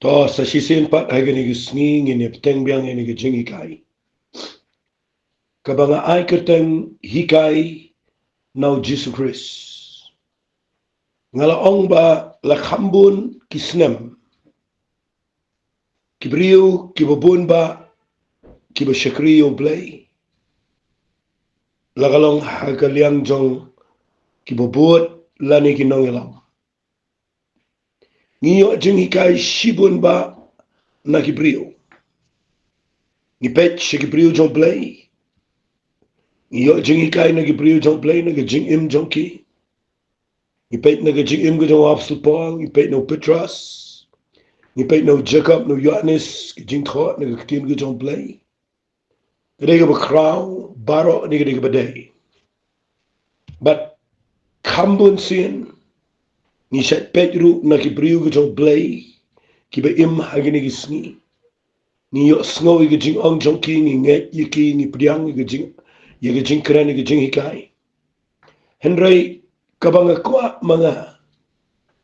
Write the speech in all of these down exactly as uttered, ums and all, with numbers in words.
To sa shisien pat ha kane ka sngi ngin ïa bteng biang ïa kane ka jinghikai kaba nga ai kyrteng hikai na u Jisu Khrist. Nga la ong ba la kham bun ki snem ki briew kiba bun ba kiba shakri ïa u Blei, la ka long ha ka liang jong kiba bud lane ki nongïalam. Ngi ïoh jinghikai shibun ba na ki briew. Ngi peit sha ki briew jong Blei. Ngi ïoh jinghikai na ki briew jong Blei na ka jingim jong ki. Ngi peit na ka jingim ka jong u Apostol Paul, ngi peit na u Petros, ngi peit na u Jakob, na u Ïohannes, ka jingthoh na ka ktien ka jong Blei. Ka dei kaba khraw baroh, ne ka dei kaba dei. Bad kham bun sien ngi shait peit ruh na ki briew ka jong Blei kiba im ha kine ki sngi. Ngi ïohsngew ïa ka jingong jong ki, ngi ngeit ïa ki, ngi pdiang ïa ka jing, ïa ka jingkren, ïa ka jinghikai. Hynrei kaba nga kwah ma nga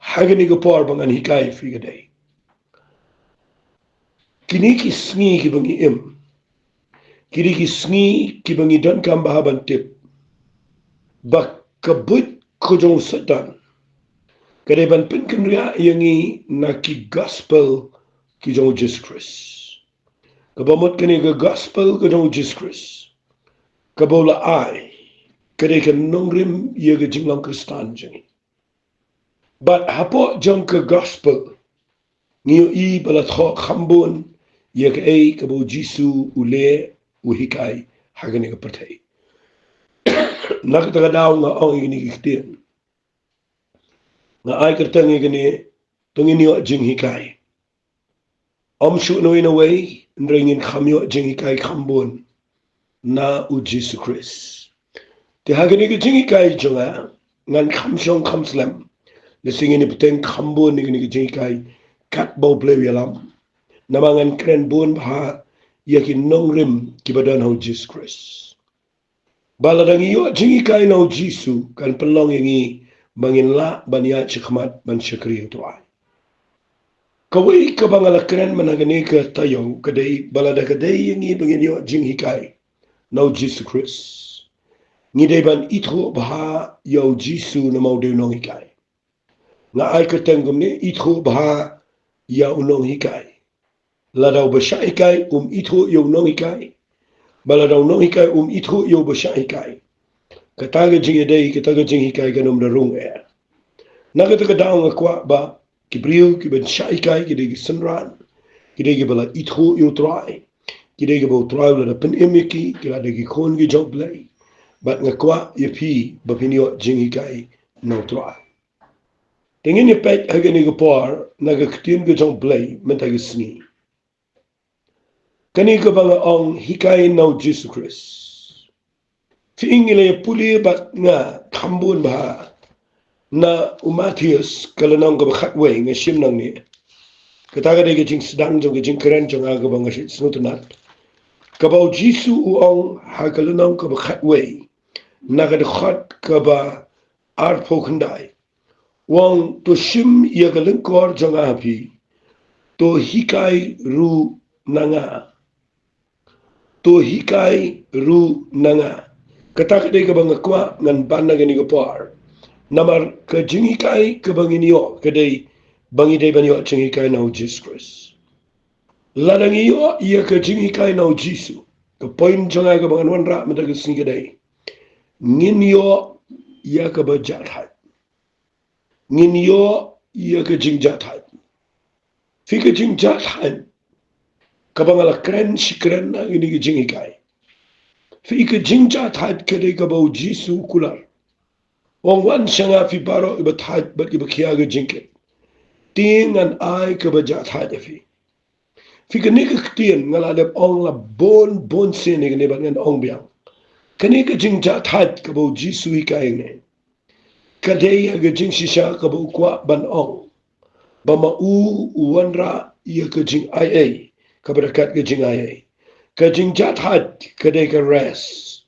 ha kane ka por ba ngan hikai ïa phi ka dei, kine ki sngi kiba ngi im, kine ki sngi kiba ngi donkam bha ban tip ba ka buit ka jong u Soitan ka dei ban pynkynriah ïa ngi na ki gospel ki jong u Jisu Khrist. Kaba mut kane ka gospel ka jong u Jisu Khrist kaba u la ai ka dei ka nongrim ïa ka jinglong Khristan jong ngi. Bad hapoh jong ka gospel ngi ïohi ba la thoh kham bun ïa kaei kaba u Jisu u leh, u hikai ha kane ka pyrthei. Na kata ka daw nga ong ïa kine ki ktien, nga ai kyrteng ïa kane, to ngin ïoh jinghikai. Ym shuh na wei na wei, hynrei ngin kham ïoh jinghikai kham bun na u Jisu Khrist. Te ha kane ka jinghikai jong nga, ngan kham shong kham slem, lehse ngin ïa bteng kham bun na kane ka jinghikai katba u Blei u ïalam. Namar ngan kren bun bha ïa ki nongrim kiba don ha u Jisu Khrist. Ba lada ngi ïoh jinghikai na u Jisu kan pynlong ïa ngi ba ngin lah ban ïaid shakhmat ban shakri ïa u Trai. Kawei kaba nga la kren mynta kane ka taïew ka dei ba lada ka dei ïa ngi ba ngin ïoh jinghikai na u Jisu Khrist, ngi dei ban ithuh bha ïa u Jisu namar u dei u nonghikai. Nga ai kyrteng kumne, ithuh bha ïa u nonghikai. Lada uba shah hikai um ithuh ïa u nonghikai, ba lada u nonghikai um ithuh ïa uba shah hikai, kata ka jingïadei, kata ka jinghikai kan ym da rung eh. Na kata ka daw nga kwah ba ki briew kiba shah hikai ki dei ki synran, ki dei kiba la ithuh ïa u Trai, ki dei kiba u Trai u la da pynim ïa ki, ki la dei ki khun ki jong u Blei. Bad nga kwah ïa phi ba phin ïoh jinghikai na u Trai. Te ngin ïa peit ha kane ka por na ka ktien ka jong u Blei mynta ka sngi. Kane kaba nga ong hikai na u Jisu Khrist. Phi, ngi la ïa pule bad nga kham bun bha na u Mathaios ka lynnong kaba khatwei, nga shim nangne. Kata ka dei ka jingsdang jong ka jingkren jong nga kaba nga sngewtynnat. Kaba u Jisu u ong ha ka lynnong kaba khatwei, na ka dkhot kaba arphew khyndai. U ong, to shim ïa ka lyngkor jong nga ha phi, to hikai ruh na nga. To hikai ruh na nga. Kata ka dei kaba nga kwah ngan ban na kane ka por. Namar ka jinghikai kaba ngin ïoh ka dei ba ngi dei ban ïoh jinghikai na u Jisu Khrist. Lada ngi ïoh ïa ka jinghikai na u Jisu, ka point jong nga kaba ngan wanrah mynta ka sngi ka dei, ngin ïoh ïa kaba jahthait. Ngin ïoh ïa ka jingjahthait. Phi, ka jingjahthait kaba nga la kren shi kren na kine ki jinghikai. Phi, ka jingjahthait ka dei kaba u Jisu u kular. U ong, wan sha nga phi baroh kiba thait bad kiba khia ka jingkit, te ngan ai kaba jahthait ïa phi. Phi, kane ka ktien nga la dep ong la bun bun sien ïa kane bad ngan ong biang. Kane ka jingjahthait kaba u Jisu u hikai hangne, ka dei ïa ka jingshisha kaba u kwah ban ong ba ma u u wanrah ïa ka jingaiei kaba da kat ka jingaiei. Ka jingjahthait ka dei ka rest.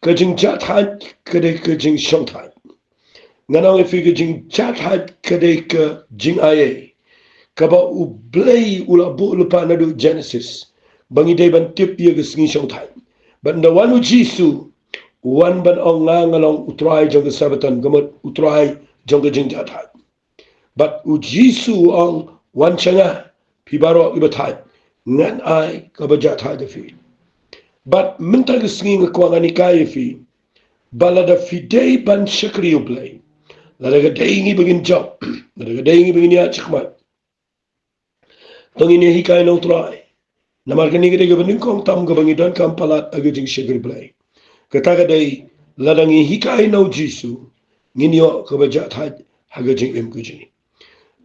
Ka jingjahthait ka dei ka jingshongthait. Ngan ong ïa phi, ka jingjahthait ka dei ka jingaiei. kaba U Blei u la buh lypa naduh Genesis, ba ngi dei ban tip ïa ka sngi shongthait. Bad ynda wan U Jisu, u wan ban ong, nga nga long U Trai jong ka Sabbaton, ka mut U Trai jong ka jingjahthait. Bad U Jisu u ong, wan sha nga, phi baroh kiba thait, ngan ai kaba jahthait ïa phi. Bad mynta ka sngi nga kwah ngan hikai ïa phi ba lada phi dei ban shakri U Blei, lada ka dei ngi ba ngin jop, lada ka dei ngi ba ngin ïaid shakhmat, to ngin ïa hikai na U Trai. Namar kane ka dei kaba nyngkong tam kaba ngi donkam palat ha ka jingshakri Blei. Kata ka dei, lada ngi hikai na U Jisu, ngin ïoh kaba jahthait ha ka jingim ka jong ngi.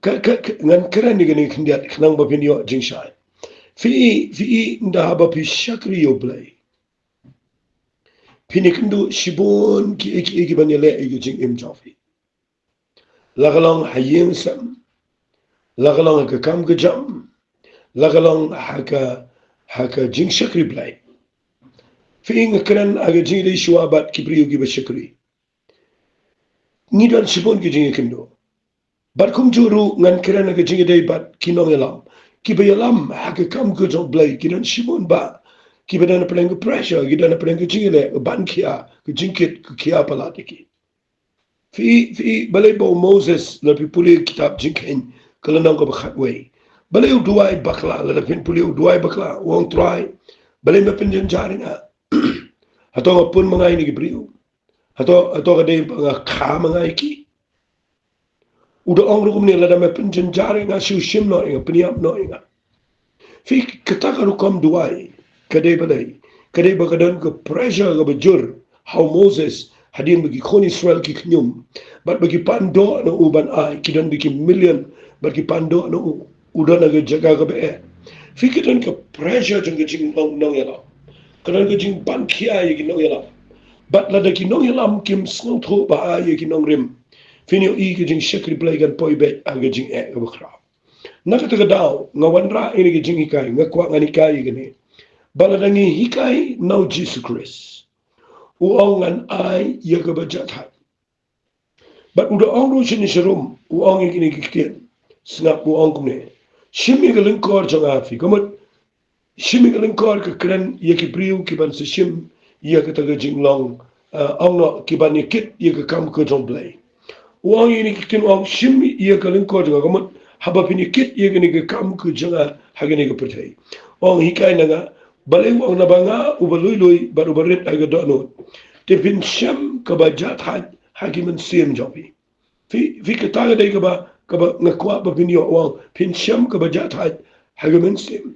Ka, ka, ka, ngan kren ïa kane khyndiat khnang ba phin ïoh jingshai. Phi i, phi i, ynda haba phi shakri ïa U Blei, phin ïakynduh shibun kiei kiei kiban ïaleh ïa ka jingim jong phi. La ka long ha ïing sem, la ka long ha ka kam ka jam, la ka long ha ka, ha ka jingshakri Blei. Phi i, nga kren ha ka jingïadei shuwa bad ki briew kiba shakri. Ngi don shibun ki jingïakynduh. Bad kumjuh ruh ngan kren ha ka jingïadei bad ki nongïalam. Kiba ïalam ha ka kam ka jong U Blei, ki don shibun bah kiba don hapdeng ka pressure, ki don hapdeng ka jingïaleh, ka ban khia, ka jingkit ka khia palat ïa ki. Phi, phi, balei ba u Moses, lada phi pule kitab Jingkheiñ, ka lynnong kaba khatwei, balei u duwai bakla? Lada phin pule, u duwai bakla, u ong, Trai, balei me pynjynjar ïa nga? Hato nga pun ma nga ïa kine ki briew? Hato, hato ka dei ba nga kha ma nga ïa ki? U da ong ruh kumne, lada me pynjynjar ïa nga, shu shim noh ïa nga, pynïap noh ïa nga. Phi, kata ka rukom duwai ka dei balei? Ka dei ba ka don ka pressure kaba jur ha u Moses, hadien ba ki khun Israel ki khñium, bad ba ki pan doh na u ban ai, ki don da ki million, bad ki pan doh na u, u don ha ka jaka kaba eh. Phi, ka don ka pressure jong ka jinglong nongïalam, ka don ka jingban khia ïa ki nongïalam. Bad lada ki nongïalam kim sngewthuh bha ïa ki nongrim, phin ïohi ka jingshakri Blei kan poi beit ha ka jingeh kaba khraw. Na kata ka daw, nga wanrah ïa kane ka jinghikai, nga kwah ngan hikai ïa kane, ba lada ngi hikai na u Jisu Khrist, u ong, ngan ai ïa kaba jahthait. Bad u da ong ruh shane sharum, u ong ïa kine ki ktien. Sngap, u ong kumne, shim ïa ka lyngkor jong nga, phi, ka mut shim ïa ka lyngkor ka kren ïa ki briew kiban sa shim ïa kata ka jinglong, eh, ong noh, kiban ïa kit ïa ka kam ka jong U Blei. U ong ïa kine ki ktien, u ong, shim ïa ka lyngkor jong nga, ka mut haba phin ïa kit ïa kane ka kam ka jong nga ha kane ka pyrthei. U ong, hikai na nga. Balei? U ong, naba nga uba lui lui bad uba rit ha ka dohnud, te phin shem kaba jahthait ha ki mynsiem jong phi. Phi, phi, kata ka dei kaba, kaba nga kwah ba phin ïoh, u ong, phin shem kaba jahthait ha ka mynsiem.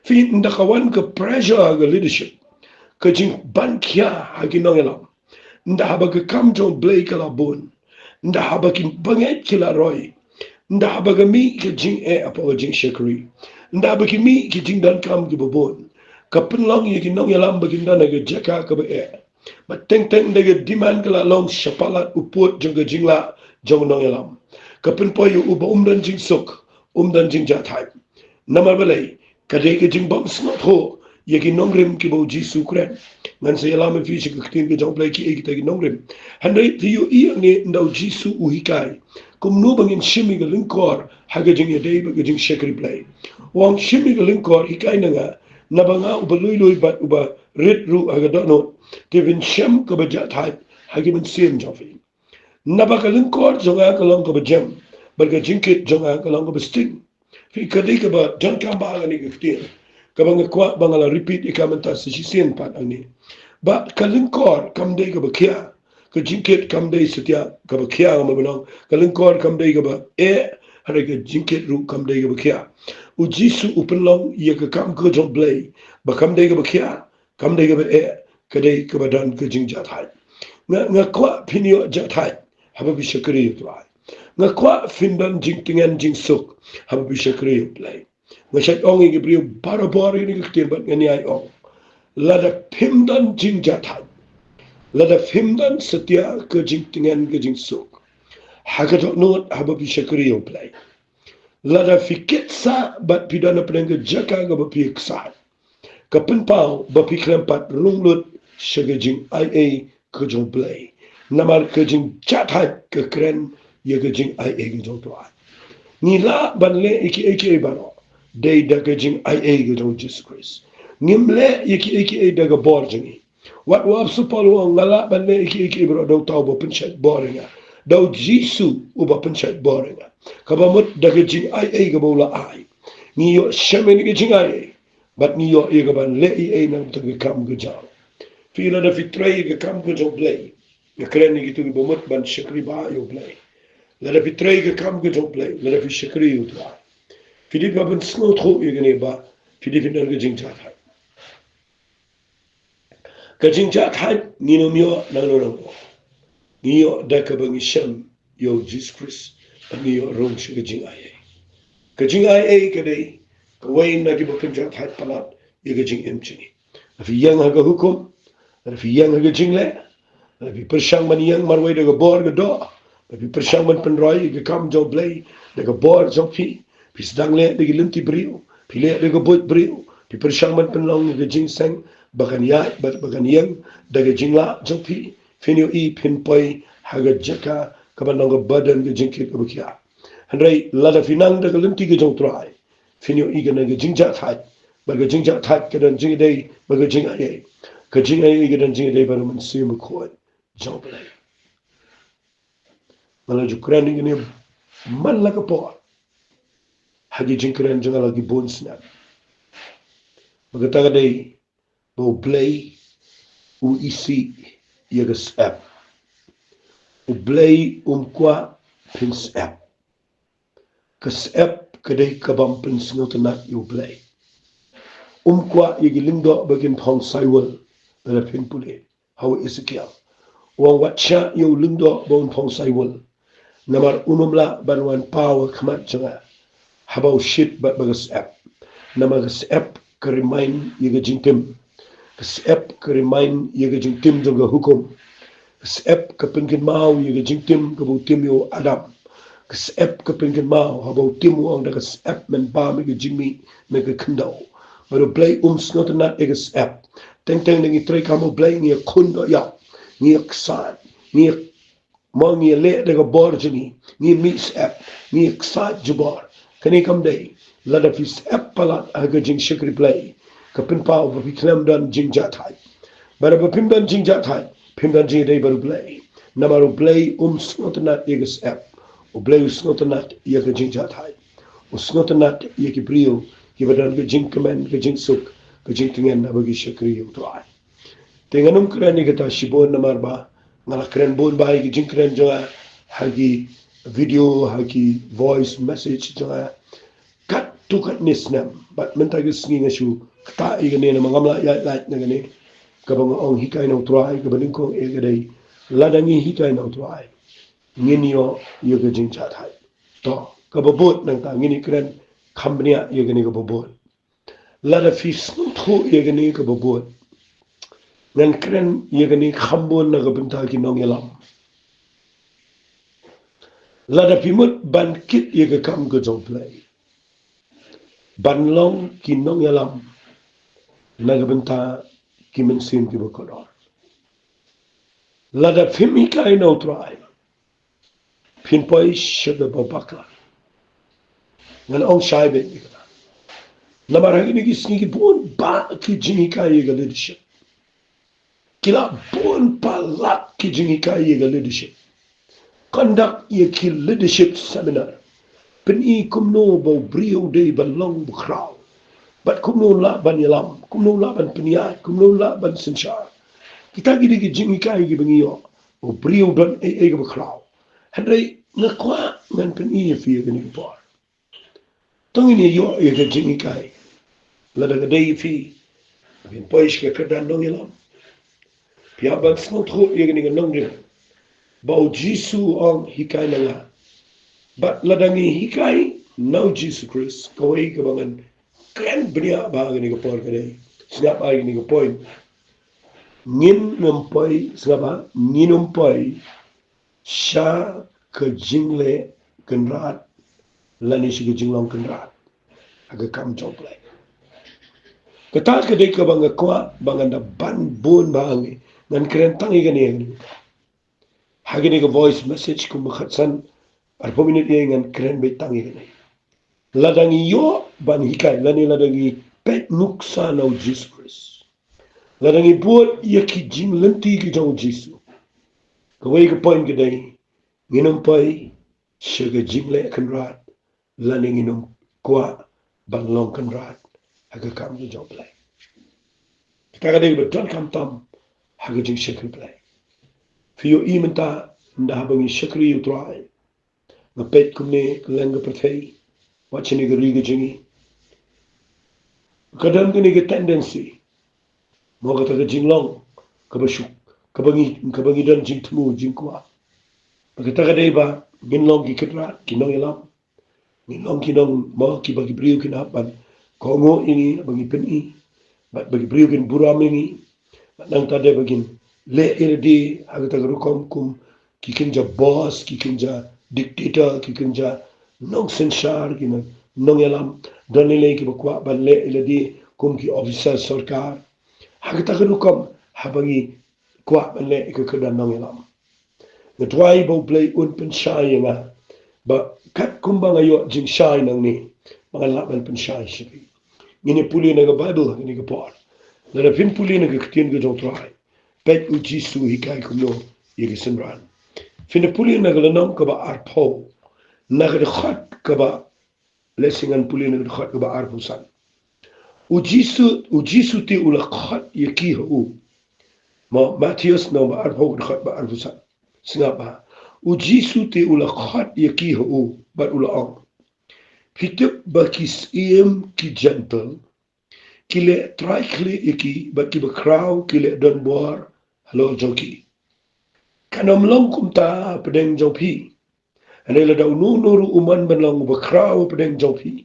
Phi, ynda ka wan ka pressure ha ka leadership, ka jingban khia ha ki nongïalam, ynda haba ka kam jong U Blei ka la bun, ynda haba ki bangeit ki la roi, ynda haba ka mih ka jingeh hapoh ka jingshakri, ynda haba ki mih ki jingdonkam kiba bun, ka pynlong ïa ki nongïalam ba kin don ha ka jaka kaba eh. Bad teng teng ynda ka demand ka la long shaphang u pud jong ka jinglah jong u nongïalam, ka pynpoi ïa u ba um don jingsuk, um don jingjahthait. Namar balei? Ka dei ka jingbym sngewthuh ïa ki nongrim kiba u Jisu u kren. Ngan sa ïalam ïa phi sha ka ktien ka jong U Blei kiei kita ki nongrim. Hynrei to ïohi hangne ynda u Jisu u hikai kumno ba ngin shim ïa ka lyngkor ha ka jingïadei bad ka jingshakri Blei. U ong, shim ïa ka lyngkor, hikai na nga, naba nga uba lui lui bad uba rit ruh ha ka dohnud, te phin shem kaba jahthait ha ki mynsiem jong phi. Naba ka lyngkor jong nga ka long kaba jem, bad ka jingkit jong nga ka long kaba sting. Phi, ka dei kaba donkam bha kane ka ktien, kaba nga kwah ba nga la repeat ïa ka mynta sa shisien pat hangne, ba ka lyngkor kam dei kaba khia, ka jingkit kam dei satia kaba khia, nga mut ban ong, ka lyngkor kam dei kaba eh, hynrei ka jingkit ruh kam dei kaba khia. U Jisu u pynlong ïa ka kam ka jong U Blei ba kam dei kaba khia, kam dei kaba eh, ka dei kaba don ka jingjahthait. Nga, nga kwah phin ïoh jahthait haba phi shakri ïa U Trai. Nga kwah phin don jingtngen jingsuk haba phi shakri ïa U Blei. Nga shait ong ïa ki briew barabor ïa kane ka ktien bad ngan ïai ong, lada phim don jingjahthait, lada phim don satia ka jingtngen ka jingsuk ha ka dohnud haba phi shakri ïa U Blei, lada phi kit sah bad phi don hapdeng ka jaka kaba phi ksat, ka pynpaw ba phi khlem pat rung lut sha ka jingaiei ka jong U Blei. Namar ka jingjahthait ka kren ïa ka jingaiei ka jong U Trai. Ngi lah ban leh ïa kiei kiei baroh dei da ka jingaiei ka jong u Jisu Khrist. Ngim leh ïa kiei kiei da ka bor jong ngi. Wat u apostol Paul u ong, nga lah ban leh ïa kiei kiei baroh da uta uba pynshait bor ïa nga, da u Jisu uba pynshait bor ïa nga. Kaba mut da ka jingaiei kaba u la ai. Ngi ïoh shem ïa ka jingaiei bad ngi ïoh ïa ka ban leh ei ei na ka bynta ka kam ka jong. Phi, lada phi trei ïa ka kam ka jong u Blei, nga kren ïa kito kiba mut ban shakri bha ïa u Blei. Lada phi trei ïa ka kam ka jong u Blei, lada phi shakri ïa u Trai, phi dei ban sngewthuh ïa kane ba phi dei ban don ka jingjahthait. Ka jingjahthait ngin ym ïoh nangno nangno. Ngi ïoh da kaba ngi shem ïa u Jisu Khrist, bad ngi ïoh rung sha ka jingaiei. Ka jingaiei ka dei kawei na kiba pynjahthait palat ïa ka jingim jong ngi. Lada phi ïeng ha ka hukum, lada phi ïeng ha ka jingleh, lada phi pyrshang ban ïeng marwei da ka bor ka doh, lada phi pyrshang ban pynroi ïa ka kam jong u Blei da ka bor jong phi, phi sdang leh da ki lynti briew, phi leh da ka buit briew, phi pyrshang ban pynlong ïa ka jingseng ba kan ïaid bad ba kan ïeng da ka jinglah jong phi, phin ïohi phin poi ha ka jaka kaba long ka burden, ka jingkit kaba khiah. Hynrei lada phi nang da ka lynti ka jong u Trai, phin ïohi ka don ka jingjahthait, bad ka jingjahthait ka don jingïadei bad ka jingaiei. Ka jingaiei ka don jingïadei bad u Mynsiem Bakhuid jong u Blei. Nga la ju kren ïa kane man la ka por ha ki jingkren jong nga la ki bun snem. Ba kata ka dei ba u Blei u isih ïa ka syep. U Blei um kwah phin syep. Ka syep ka dei ka ban pynsngewtynnat ïa u Blei. Um kwah ïa ki lyngdoh ba kin phong saiwul. Lada phin pule ha u Esekiel, u ong, wat shah ïa u lyngdoh ba un phong saiwul, namar un ym lah ban wan paw ha khmat jong nga haba u shit bad ba ka syep. Namar ka syep ka remind ïa ka jingtim. Ka syep ka remind ïa ka jingtim jong ka hukum. Ka syep ka pynkynmaw ïa ka jingtim kaba u tim ïa u Adam. Ka syep ka pynkynmaw haba u tim, u ong, da ka syep men bam ïa ka jingmih na ka khyndew. Bad u Blei um sngewtynnat ïa ka syep. Teng teng da ngi trei kam u Blei ngi ïa khun doh ïap, ngi ïa ksaid, ngi ïa, mo, ngi ïa leh da ka bor jong ngi, ngi ïa mih syep, ngi ïa ksaid jubor. Kane kam dei. Lada phi syep palat ha ka jingshakri Blei, ka pynpaw ba phi khlem don jingjahthait. Bad haba phim don jingjahthait, phim don jingïadei bad u Blei. Namar u Blei um sngewtynnat ïa ka syep. U Blei u sngewtynnat ïa ka jingjahthait. U sngewtynnat ïa ki briew kiba don ka jingkmen, ka jingsuk, ka jingtngen haba ki shakri ïa u Trai. Te ngan ym kren ïa kata shibun namar ba nga la kren bun bha ïa ki jingkren jong nga ha ki video, ha ki voice message jong nga katto katne snem. Bad mynta ka sngi nga shu ktah ïa kane namar ngam lah ïaid lait na kane. Kaba nga ong hikai na u Trai, kaba nyngkong eh ka dei, lada ngi hikai na u Trai, ngin ïoh ïa ka jingjahthait. To, kaba bud nangta ngin ïa kren kham bniah ïa kane kaba bud. Lada phi sngewthuh ïa kane kaba bud, ngan kren ïa kane kham bun na ka bynta ki nongïalam. Lada phi mut ban kit ïa ka kam ka jong u Blei, ban long ki nongïalam na ka bynta ki mynsiem kiba kordor, lada phim hikai na u Trai, phin poi sha kaba bakla. Ngan ong shai beit ïa kata. Namar ha kine ki sngi ki bun bha ki jinghikai ïa ka leadership. Ki la bun palat ki jinghikai ïa ka leadership. Conduct ïa ki leadership seminar. Pyni kumno ba u briew u dei ban long bakhraw, bad kumno u lah ban ïalam, kumno u lah ban pynïaid, kumno u lah ban synshar. Kita ki dei ki jinghikai kiba ngi ïoh. U briew u don ei ei kaba khraw. Hynrei nga kwah ngan pyni ïa phi ha kane ka por. To ngin ïa ïoh ïa ka jinghikai. Lada ka dei ïa phi, phin poi sha ka kyrdan nongïalam, phi hap ban sngewthuh ïa kane ka nongrim ba u Jisu u ong hikai na nga. Bad lada ngi hikai na u Jisu Khrist, kawei kaba ngan kren bniah bha ha kane ka por ka dei, sngap bha ïa kane ka point. Ngin ym poi, sngap bha, ngin ym poi sha ka jingleh kynrad lane sha ka jinglong kynrad ha ka kam jong u Blei. Kata ka dei kaba nga kwah ba ngan da ban bun bha ha ngi. Ngan kren tang ïa kane ha kane ka voice message kumba khatsan Arphew minit ïa ngan kren beit tang ïa kane. Lada ngi ïoh ban hikai, lane lada ngi peit nuksa na u Jisu Khrist, lada ngi bud ïa ki jinglynti ki jong u Jisu, kawei ka point ka dei, ngin ym poi sha ka jingleh kynrad, lane ngin ym kwah ban long kynrad ha ka kam ka jong u Blei. Kata ka dei ba donkam tam ha ka jingshakri Blei. Phi ïohi mynta, ynda haba ngi shakri ïa u Trai, nga peit kumne kylleng ka pyrthei, wat shane ka ri ka jong ngi, ka don kane ka tendency, mo, kata ka jinglong kaba shu, kaba ngi, kaba ngi don jingthmu jingkwah. Ba kata ka dei ba ngin long ki kynrad, ki nongïalam, ngin long ki nong, mo, kiba ki briew kin hap ban kohnguh ïa ngi, ba ngi pyni, bad ba ki briew kin burom ïa ngi. Bad nangta dei ba ngin leh ïa lade ha kata ka rukom kum ki kynja boss, ki kynja dictator, ki kynja nongsynshar, ki nong, nongïalam. Don lei lei kiba kwah ban leh ïa lade kum ki officer sorkar. Ha kata ka rukom, haba ngi kwah ban leh ïa ka kyrdan nongïalam, nga duwai ba u Blei un pynshai ïa nga, ba katkum ba nga ïoh jingshai nangne, ba ngan lah ban pynshai sha phi. Ngin ïa pule na ka Baibl ha kane ka por. Lada phin pule na ka ktien ka jong u Trai, peit u Jisu u hikai kumno ïa ki synran. Phin ïa pule na ka lynnong kaba arphew, na ka dkhot kaba, lehse ngan pule na ka dkhot kaba arphew san. U Jisu, u Jisu te u la khot ïa ki ha u. Mo, Mathaios lynnong ba arphew, dkhot ba arphew san. Sngap bha. U Jisu te u la khot ïa ki ha u, bad u la ong, phi tip ba ki syiem ki Jentil ki leh trai khlieh ïa ki, bad kiba khraw ki leh donbor halor jong ki. Kan ym long kumta hapdeng jong phi. Hynrei lada uno uno ruh u mon ban long uba khraw hapdeng jong phi,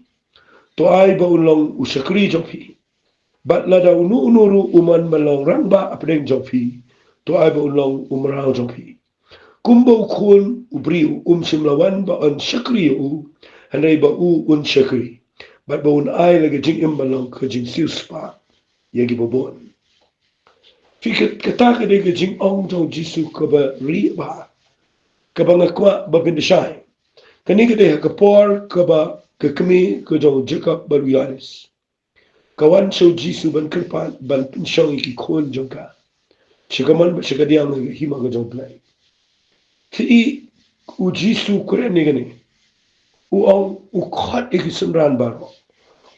to ai ba un long u shakri jong phi. Bad lada uno uno ruh u mon ban long rangbah hapdeng jong phi, to ai ba un long u mraw jong phi. Kumba u Khun u briew um shym la wan ba un shakri ïa u, hynrei ba u un shakri, bad ba un ai la ka jingim ban long ka jingsiewspah ïa kiba bun. Phi, ka, kata ka dei ka jingong jong u Jisu kaba rieh bha, kaba nga kwah ba phin da shai. Kane ka dei ha ka por kaba ka kmie ka jong u Jakob bad u Ïoannis ka wan sha u Jisu ban kyrpad ban pynshong ïa ki khun jong ka sha ka mon bad sha ka diang ha ka hima ka jong u Blei. Te u Jisu u kren ïa kane, u ong, u khot ïa ki synran baroh,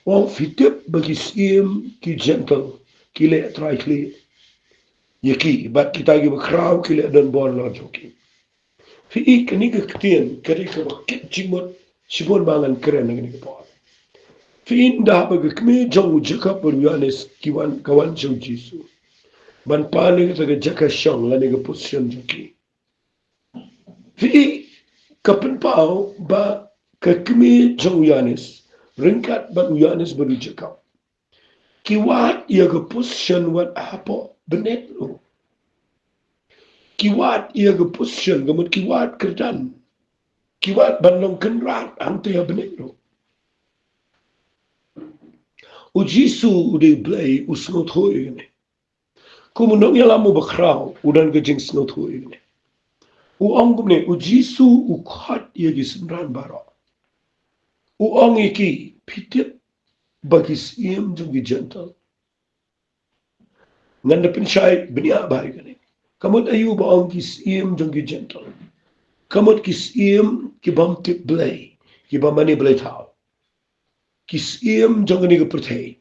u ong, phi tip ba ki syiem ki Jentil ki leh trai khlieh ïa ki, bad kita kiba khraw ki leh donbor halor jong ki. Phi i, kane ka ktien ka dei kaba kit jingmut shibun ba ngan kren ha kane ka por. Phi i, ynda haba ka kmie jong u Jakob bad u Ïoannis ki wan, ka wan sha u Jisu ban pan ïa kata ka jaka shong lane ka position jong ki, phi i, ka pynpaw ba ka kmie jong u Ïoannis ryngkat bad u Ïoannis bad u Jakob ki wad ïa ka position wat hapoh bneng ruh. Ki wad ïa ka position, ka mut ki wad kyrdan, ki wad ban long kynrad hangta ha bneng ruh. U Jisu u dei u Blei, u sngewthuh ïa kane. Kum u nongïalam uba khraw u don ka jingsngewthuh ïa kane. U ong kumne, u Jisu u khot ïa ki synran baroh, u ong ïa ki, phi tip ba ki syiem jong ki Jentil. Ngan da pynshai bniah bha ïa kane. Ka mut aïu ba ong ki syiem jong ki Jentil? Ka mut ki syiem ki bym tip Blei, ki bym mane blei thaw, ki syiem jong kane ka pyrthei.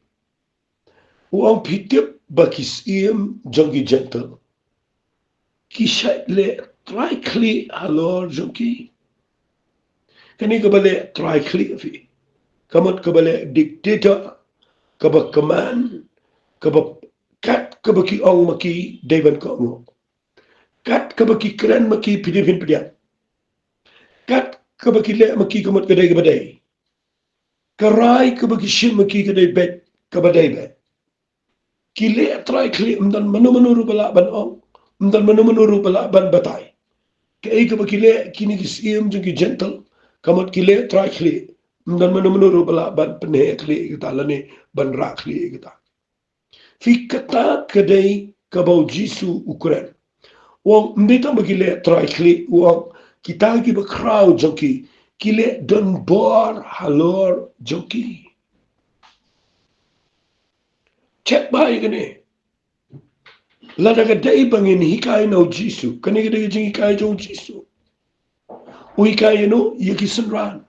U ong, phi tip ba ki syiem jong ki Jentil ki shait leh trai khlieh halor jong ki. Kane kaba leh trai khlieh, phi, ka mut kaba leh dictator, kaba command, kaba, kat kaba ki ong ma ki dei ban kohnguh, kat kaba ki kren ma ki phi dei phin pdiang, kat kaba ki leh ma ki ka mut ka dei kaba dei, ka rai kaba ki shim ma ki ka dei beit kaba dei beit. Ki leh trai khlieh, ym don mano mano ruh ba lah ban ong, ym don mano mano ruh ba lah ban batai. Kaei kaba ki leh kine ki syiem jong ki Jentil, ka mut ki leh trai khlieh, ym don mano mano ruh ba lah ban pynheh khlieh ïa kata lane ban rah khlieh ïa kata. Phi, kata ka dei kaba u Jisu u kren. U ong ym dei tang ba ki leh trai khlieh, u ong kita ki bakhraw jong ki, ki leh donbor halor jong ki. Check bha ïa kane. Lada ka dei ba ngin hikai na u Jisu, kane ka dei ka jinghikai jong u Jisu. U hikai ïa no, ïa ki synran.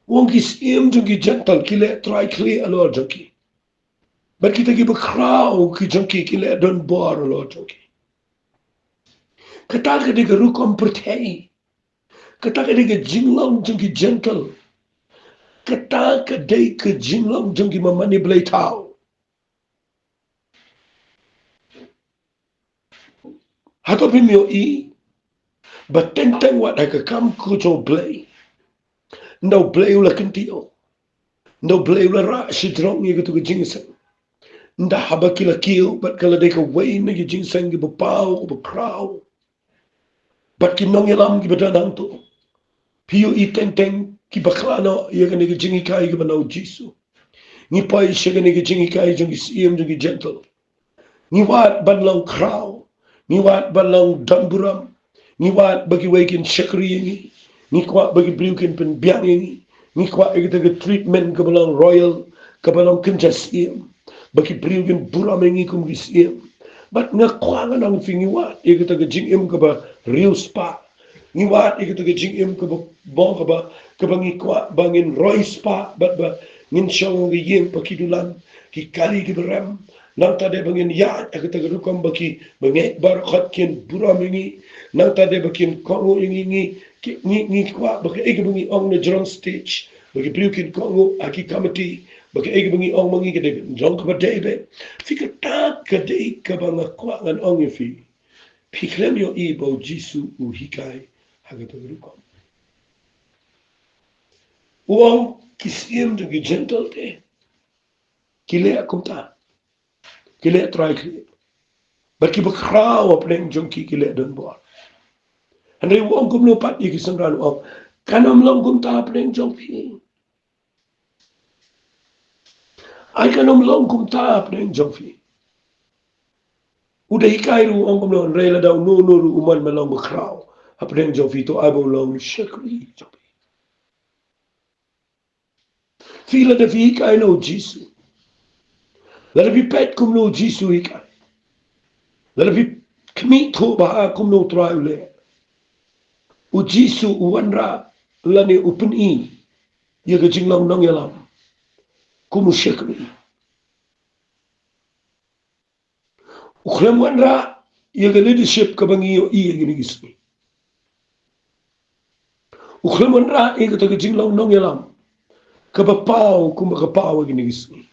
U ong ki syiem jong ki Jentil ki leh trai khlieh halor jong ki. Bad kita ki bakhraw ki jong ki, ki leh donbor halor jong ki. Kata ka dei ka rukom pyrthei. Kata ka dei ka jinglong jong ki Jentil. Kata ka dei ka jinglong jong ki ba mane blei thaw. Hato phim ïohi ba teng teng wat ha ka kam ka jong u Blei, nda u Blei u la kyntiew, nda u Blei u la rah shajrong ïa katu ka jingïaseng. Nda haba ki la kiew bad ka la dei kawei na ki jingïaseng kiba paw, kiba khraw, bad ki nongïalam kiba don hangto, phi ïohi teng teng ki bakla noh ïa kane ka jinghikai kaba na u Jisu. Ngi poi sha kane ka jinghikai jong ki syiem jong ki Jentil. Ngi wad ban long khraw. Ngi wad ban long don burom. Ngi wad ba kiwei kin shakri ïa ngi. Ngi kwah ba ki briew kin pynbiang ïa ngi. Ngi kwah ïa kita ka treatment kaba long royal, kaba long kynja syiem. Ba ki briew kin burom ïa ngi kum ki syiem. Bad nga kwah ngan ong ïa phi, ngi wad ïa kita ka jingim kaba riewspah. Ngi wad ïa kita ka jingim kaba bor, kaba, kaba ngi kwah ba ngin roi spah bad ba ngin shong ha ka ïing ba ki dulan, ki kali kiba rem. Nangta de ba ngin ïaid ha kata ka rukom ba ki bangeit baroh kin burom ïa ngi. Nangta de ba kin kohnguh ïa ngi, ngi, ki, ngi, ngi kwah ba kaei kaba ngi ong na jrong stage, ba ki briew kin kohnguh, ha ki committee, ba kaei kaba ngi ong ma ngi ka dei jrong kaba dei beit. Phi, kata ka dei kaba nga kwah ngan ong ïa phi. Phi khlem ïohi ba u Jisu u hikai ha kata ka rukom. U ong ki syiem jong ki Jentil te ki leh kumta, ki leh trai khlieh. Bad ki bakhraw hapdeng jong ki, ki leh donbor. Hynrei u ong kumno pat ïa ki synran, u ong, kan ym long kumta hapdeng jong phi. Ai kan ym long kumta hapdeng jong phi. U da hikai ruh, u ong kumno, hynrei lada uno uno ruh u mon ban long bakhraw hapdeng jong phi, to ai ba u long shakri jong phi. Phi, lada phi hikai na u Jisu, lada phi peit kumno u Jisu u hikai, lada phi khmih thuh bha kumno u Trai u leh, u Jisu u wanrah lane u pyni ïa ka jinglong nongïalam kum u shakri. U khlem wanrah ïa ka leadership kaba ngi ïohi ïa kine ki sngi. U khlem wanrah ïa kata ka jinglong nongïalam kaba paw kumba ka paw ïa kine ki sngi.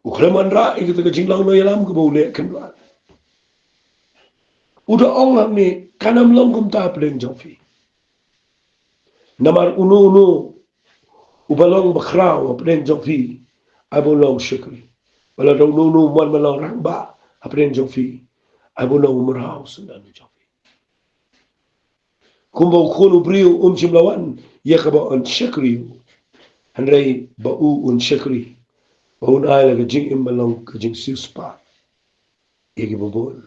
U khlem wanrah ïa kata ka jinglong nongïalam kaba u leh kynrad. U da ong hangne, kan ym long kumta hapdeng jong phi. Namar uno uno uba long bakhraw hapdeng jong phi, ai ba u long shakri. Bad lada uno uno u mon ban long rangbah hapdeng jong phi, ai ba u long u mraw syndon jong phi. Kumba u Khun u briew um shym la wan ïa kaba un shakri u, hynrei ba u un shakri, ba un ai la ka jingim ban long ka jingsiewspah ïa kiba bun.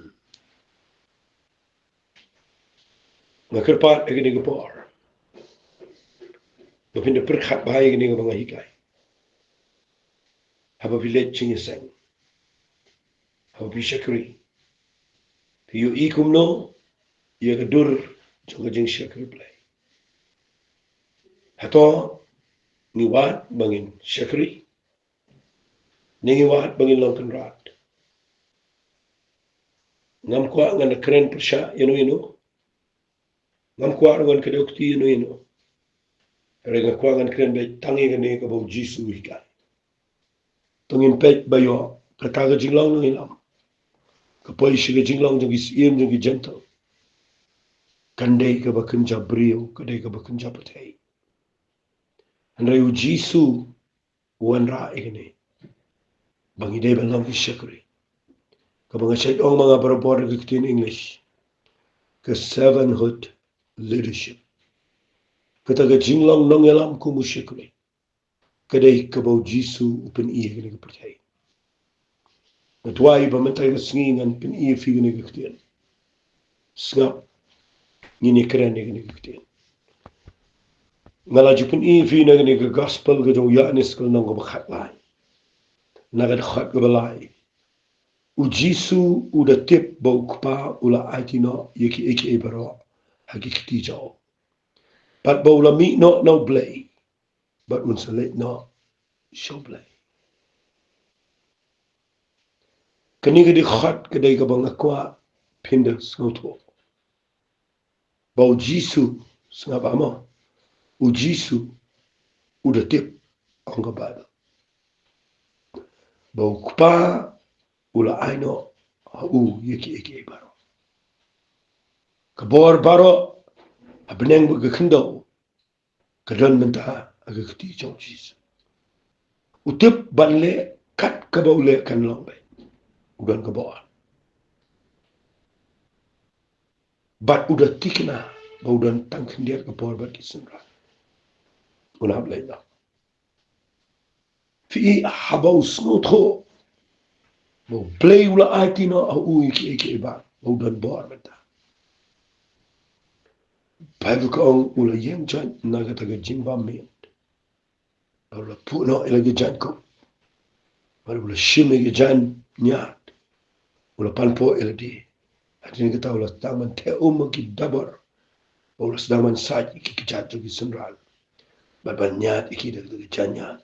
Nga kyrpad ha kane ka por ba phin da pyrkhat bha ïa kane kaba nga hikai. Haba phi leit jingïaseng, haba phi shakri, phi ïohi kumno ïa ka dur jong ka jingshakri Blei? Hato ngi wad ba ngin shakri, ne ngi wad ba ngin long kynrad? Ngam kwah ngan kren pyrshah ïano ïano. Ngam kwah ruh ngan kdew kti ïano ïano. Hynrei nga kwah ngan kren beit tang ïa kane kaba u Jisu u hikai. To ngin peit ba ïoh kata ka jinglong nongïalam, ka poi sha ka jinglong jong ki syiem jong ki Jentil, kan dei kaba kynja briew, ka dei kaba kynja pyrthei. Hynrei u Jisu u wanrah ïa kane, ba ngi dei ban long ki shakri. Kaba nga shait ong ma nga barabor ha ka ktien English, ka servanthood leadership. Kata ka jinglong nongïalam kum u shakri, ka dei kaba u Jisu u pyni ha kane ka pyrthei. Nga duwai ba mynta ka sngi ngan pyni ïa phi kane ka ktien. Sngap, ngin ïa kren ïa kane ka ktien. Nga la ju pyni ïa phi na kane ka gospel ka jong u Ïoannis ka lynnong kaba khatlai, na ka dkhot kaba lai. U Jisu u da tip ba u Kpa u la aiti noh ïa kiei kiei baroh ha ki kti jong u, bad ba u la mih noh na U Blei bad un sa leit noh sha U Blei. Kane ka dkhot ka dei kaba nga kwah phin da sngewthuh ba u Jisu, sngap mo, u Jisu u da tip, ong ka Baibl, ba u Kpa u la ai noh ha u ïa kiei kiei baroh. Ka bor baroh ha bneng bad ka khyndew ka don mynta ha ka kti jong u Jisu. U tip ban leh kat kaba u leh kan long beit. U don ka bor. Bad u da thikna ba u don tang khyndiat ka por bad ki synran. Un hap leit noh. Phi i, haba u sngewthuh ba U Blei u la aiti noh ha u ïa kiei kiei baroh, ba u don bor mynta. Baibl ka ong u la ïeng joit na kata ka jingbam miet. Bad u la phuh noh ïa la ki jaiñkup. Bad u la shim ïa ki jaiñiad. U la pan pop ïa lade. Hadien kata u la sdang ban theh um ha ki dabor. Bad u la sdang ban sait ïa ki kjat jong ki synran. Bad ban ñiad ïa ki da kata ka jaiñiad.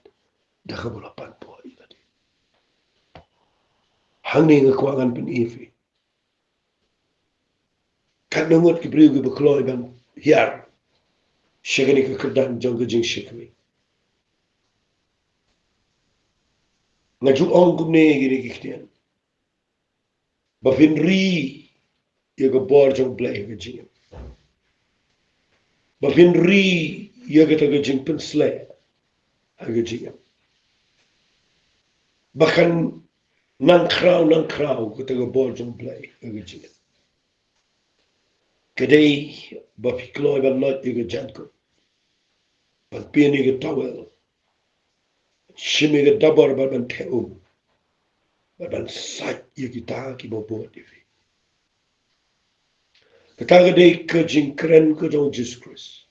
Da kaba u la pan pop ïa lade. Hangne nga kwah ngan pyni ïa phi. Katno ngut ki briew kiba kloi ban hiar sha kane ka kyrdan jong ka jingshakri. Nga ju ong kumne ïa kine ki ktien. Ba phin ri ïa ka bor jong U Blei ha ka jingim. Ba phin ri ïa kata ka jingpynsleh ha ka jingim. Ba kan nang khraw, nang khraw kata ka bor jong U Blei ha ka jingim. Ka dei ba phi kloi ban loit ïa ka jaiñkup. Ban pynïeng ïa ka tawel. Shim ïa ka dabor bad ban theh um. Bad ban sait ïa kita kiba bud ïa phi. Kata ka dei ka jingkren ka jong u Jisu Khrist.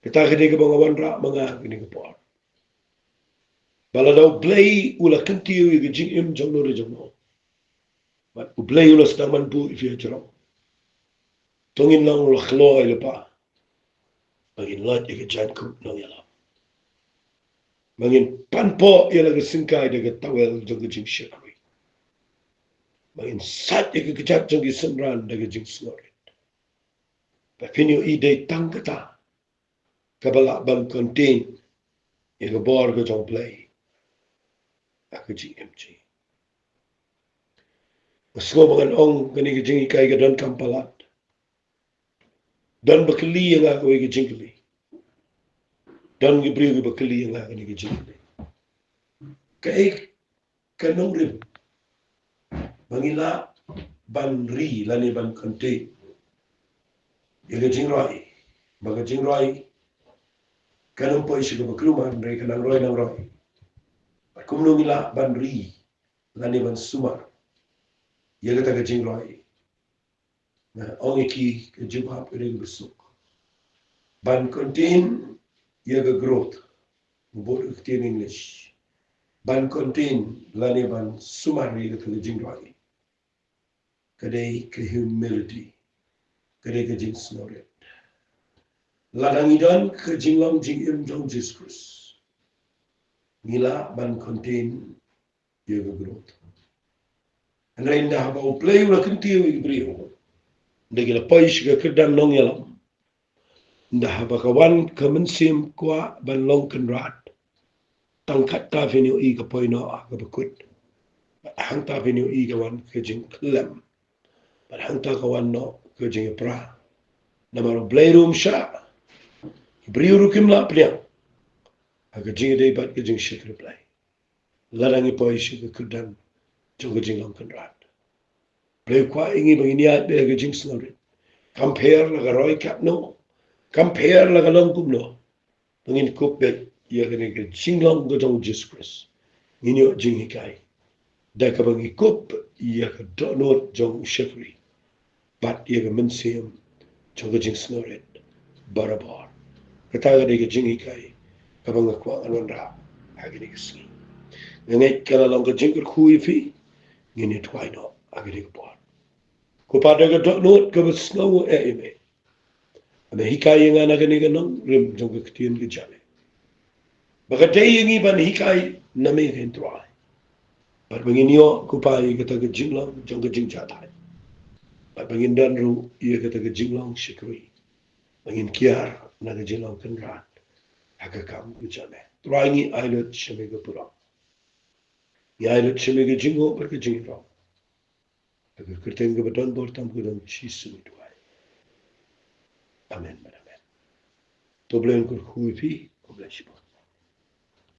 Kata ka dei kaba nga wanrah ma nga ha kane ka por. Ba lada U Blei u la kyntiew ïa ka jingim jong no re jong no. Bad U Blei u la sdang ban buh ïa phi ha jrong. To ngin long la kloi lypa. Ba ngin loit ïa ka jaiñkup nongïalam. Ba ngin pan pop ïa la ka syngkai da ka tawel jong ka jingshakri. Ba ngin sait ïa ka kjat jong ki synran da ka jingsngewrit. Ba phin ïohi dei tang kata kaba lah ban contain ïa ka bor ka jong U Blei ha ka jingim jong ngi. Nga sngew ba ngan ong kane ka jinghikai ka donkam palat. Don ba kylli ïa nga kawei ka jingkylli. Don ki briew kiba kylli ïa nga kane ka jingkylli. Kaei ka nongrim ba ngi lah ban ri lane ban contain ïa ka jingroi, ba ka jingroi kan ym poi sha kaba kulmar, hynrei ka nang roi nang roi. Bad kumno ngi lah ban ri lane ban sumar ïa kata ka jingroi? Nga ong ïa ki, ka jubab ka dei kaba suk. Ban contain ïa ka growth, nga bud ka ktien English. Ban contain lane ban sumar ïa kata ka jingroi, ka dei ka humility, ka dei ka jingsngewrit. Lada ngi don ka jinglong jingim jong u Jisu Khrist, ngi lah ban contain ïa ka growth. Hynrei ynda haba U Blei u la kyntiew ïa ki briew, ynda ki la poi sha ka kyrdan nongïalam, ynda haba ka wan ka mynsiem kwah ban long kynrad, tang katta phin ïohi ka poi noh ha kaba kut. Bad hangta phin ïohi ka wan ka jingkhlem. Bad hangta ka wan noh ka jingïapra. Namar U Blei ruh um shah, ki briew ruh kim lah pdiang ha ka jingïadei bad ka jingshakri Blei. Lada ngi poi sha ka kyrdan jong ka jinglong kynrad, Blei u kwah ïa ngi ba ngin ïaid beit ha ka jingsngewrit. Kam pher la ka roi katno, kam pher la ka long kumno, ba ngin kup beit ïa kane ka jinglong ka jong u Jisu Khrist. Ngin ïoh jinghikai da kaba ngi kup ïa ka dohnud jong u shakri. bad ïa ka mynsiem jong ka jingsngewrit barabor. Kata ka dei ka jinghikai kaba nga kwah ngan wanrah ha kane ka sngi. Nga ngeit ka la long ka jingkyrkhu ïa phi. Ngin ïa duwai noh ha kane ka por. Ko Pa, da ka dohnud kaba sngew eh ïa me, me hikai ïa nga na kane ka nongrim jong ka ktien ka jong me, ba ka dei ïa ngi ban hikai na me, ko Trai. Bad ba ngin ïoh, ko Pa, ïa kata ka jinglong jong ka jingjatai, bad ba ngin don ruh ïa kata ka jinglong shakri, ba ngin kiar na ka jinglong kynrad ha ka kam ka jong me. Trai, ngi ai lut sha me ka pulong, ngi ai lut sha me ka jingnguh bad ka jingïarap. Ha ka kyrteng kaba don bor tam ka jong U Jisu ngi duwai. Amen bad amen. To U Blei un kyrkhu ïa phi. Khublei shibun.